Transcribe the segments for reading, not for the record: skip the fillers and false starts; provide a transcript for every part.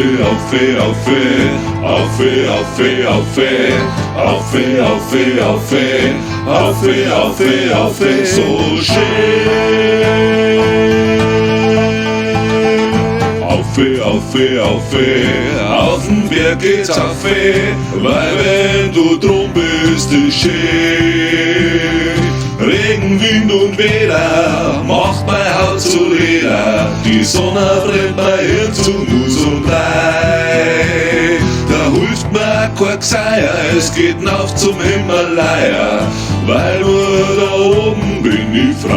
Aufe, aufe, aufe, aufe, aufe, aufe, aufe, aufe, aufe, aufe, aufe, aufe, so schön. Aufe, aufe, aufe, auf den Berg geht's aufe, weil wenn du drum bist, ist schön. Regen, Wind und Wetter macht mein Haut zu Leder, die Sonne brennt mein Hirn zu Mus und Blei. Da hilft mir kein Gseier, es geht nauf zum Himalaya, weil nur da oben bin ich frei.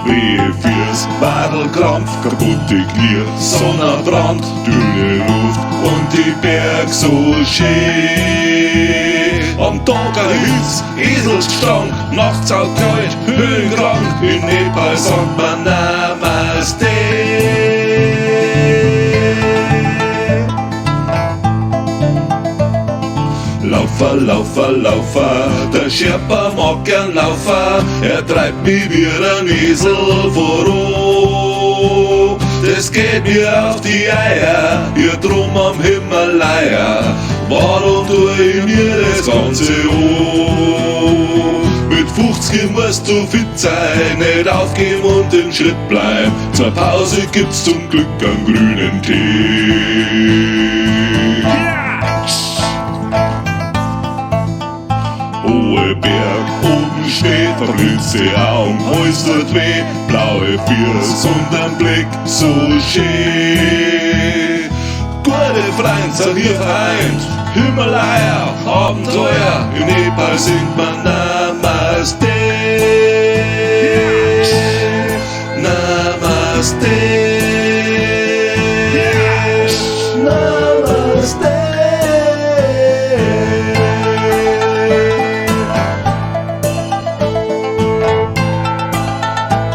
Wehe fürs Wadelkrampf, kaputte Knie, Sonnenbrand, dünne Luft und die Berg so schön. Am Tag ein Hitz, Eselsgestank, nachts auch kalt, höhenkrank, in Nepal sagt man Namaste. Laufer, Laufer, Laufer, der Sherpa mag gern laufen, er treibt mich wie ein Esel voran. Das geht mir auf die Eier, hier drum am Himalaya, warum tu ich mir das Ganze an? Mit 50 musst du fit sein, nicht aufgeben und im Schritt bleiben, zur Pause gibt's zum Glück einen grünen Tee. Hohe Berg, oben steht, verblühte Augen, Hals tut weh, blaue Füße und ein Blick so schön. Gute Freund sind hier vereint, Himalaya, Abenteuer, in Nepal singt man Namaste. Namaste. Namaste.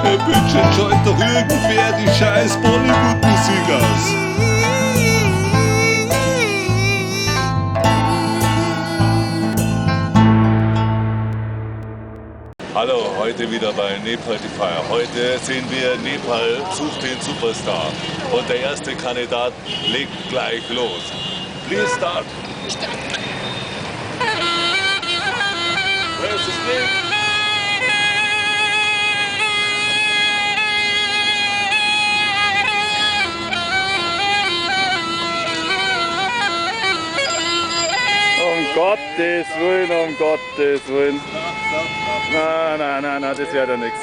Hey, bitte, schalt doch irgendwer die scheiß Bollywood-Musik aus. Hallo, heute wieder bei Nepal Defy. Heute sehen wir Nepal sucht den Superstar. Und der erste Kandidat legt gleich los. Please start. Where's the snake? Um Gottes Willen, um Gottes Willen. Nein, nein, nein, nein, das wird ja nichts.